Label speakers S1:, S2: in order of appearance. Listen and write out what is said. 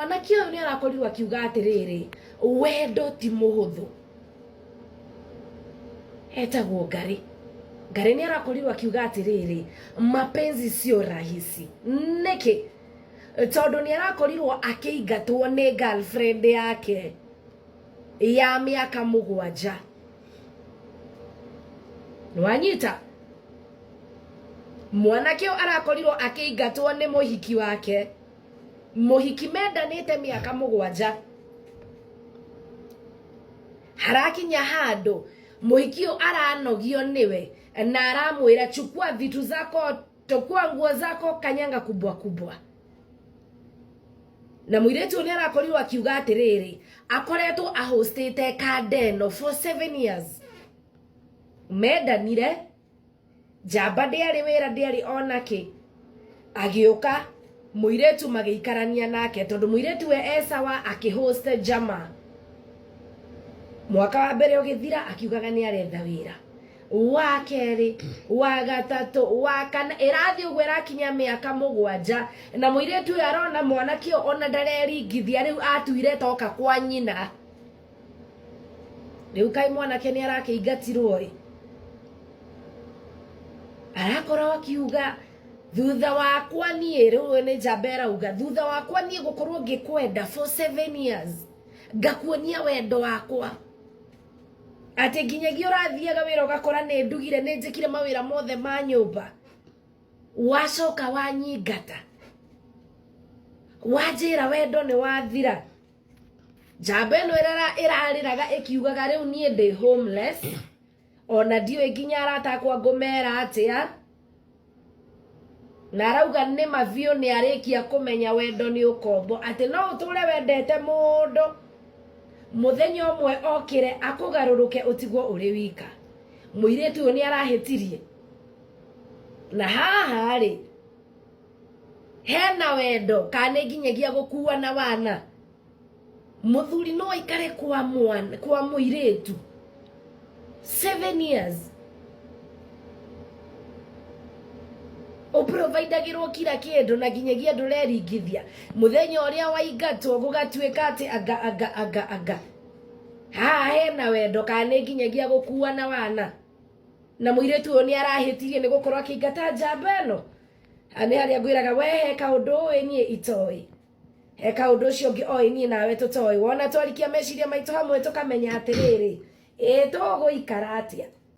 S1: Mwanake ũyũ nĩ arakorirwo akiuga atĩrĩrĩ, wendo ti mũhũthũ. Etagwo Ngarĩ. Ngarĩ nĩ arakorirwo akiuga atĩrĩrĩ, mapenzi sio rahisi. Nĩkĩ? Tondũ nĩ arakorirwo akĩingatwo nĩ girlfriend yake ya mĩaka 7. Nĩwanyita? Mwanake ũyũ arakorirwo akĩingatwo nĩ mũhiki wake. Mũhiki mendanĩte mĩaka 7. Harakinya handũ mũhiki ũyũ aranogio nĩwe na aramwĩra chukua vitu zako, chukua nguo zako, kanyanga kubwa kubwa. Na mũirĩtu ũyũ nĩ arakorirwo akiuga atĩrĩrĩ, akoretwo ahostĩte kanda ĩno for 7 years. Mendanire, njamba ndĩarĩ wĩra, ndĩarĩ onakĩ. Agĩũka mũirĩtu magĩikarania nake, tondũ mũirĩtu we esawa akĩhost jama. Mwaka wa mbere ũgĩthira akiugaga nĩ aretha wĩra, wa kerĩ, wa gatatũ, wa kana, ĩrathiĩ ũguo ĩrakinya mĩaka 7, na mũirĩtu ũyũ arona mwanake ũyũ ona ndareringithia, rĩu atuire toka kwa nyina. Rĩu kaĩ mwanake nĩ arakĩingatirwo ĩ, arakorwo akiuga thutha wakwa niĩ, rĩu nĩ njamba ĩrauga, thutha wakwa niĩ gũkorwo ngĩkwenda for 7 years, ngakuonia wendo wakwa, atĩ nginyagia ũrathiaga wĩra ũgakora nĩ ndugire, nĩ njĩkire mawĩra mothe ma nyũmba, wacoka wanyingata, wanjĩra wendo nĩ wathira. Njamba ĩno ĩrarĩraga ĩkiugaga rĩu niĩ ndĩ homeless, ona ndiũĩ nginya arata akwa ngũmera atĩa. Na arauga nĩ ma biũ nĩ arĩkia kũmenya wendo nĩ ũkombo, atĩ no ũtũre wendete mũndũ, mũthenya ũmwe okĩre akũgarũrũke ũtigwo ũrĩ wika. Mũirĩtu ũyũ nĩ arahĩtirie. Na haha rĩ, hena wendo kana nĩ nginyagia gũkua na wana? Mũthuri no aikare kwa mwana, kwa mũirĩtu 7 years, ũprovidagĩrwo kila kĩndũ na nginyagia ndũreringithia. Mũthenya ũrĩa waingatwo gũgatuĩka atĩ anga anga anga anga. Haha hena wendo kana nĩ nginyagia gũkua na wana? Na mũirĩtu ũyũ nĩ arahĩtirie nĩ gũkorwo akĩingata njamba ĩno. Nĩ harĩa ngwĩraga we he kaũndũ ũĩ niĩ itoĩ, he kaũndũ ũcio ũngĩ oĩ niĩ nawe tũtoĩ. Wona twarikia meciria maitũ hamwe tũkamenya atĩrĩrĩ, ĩ tũgũikara atĩa?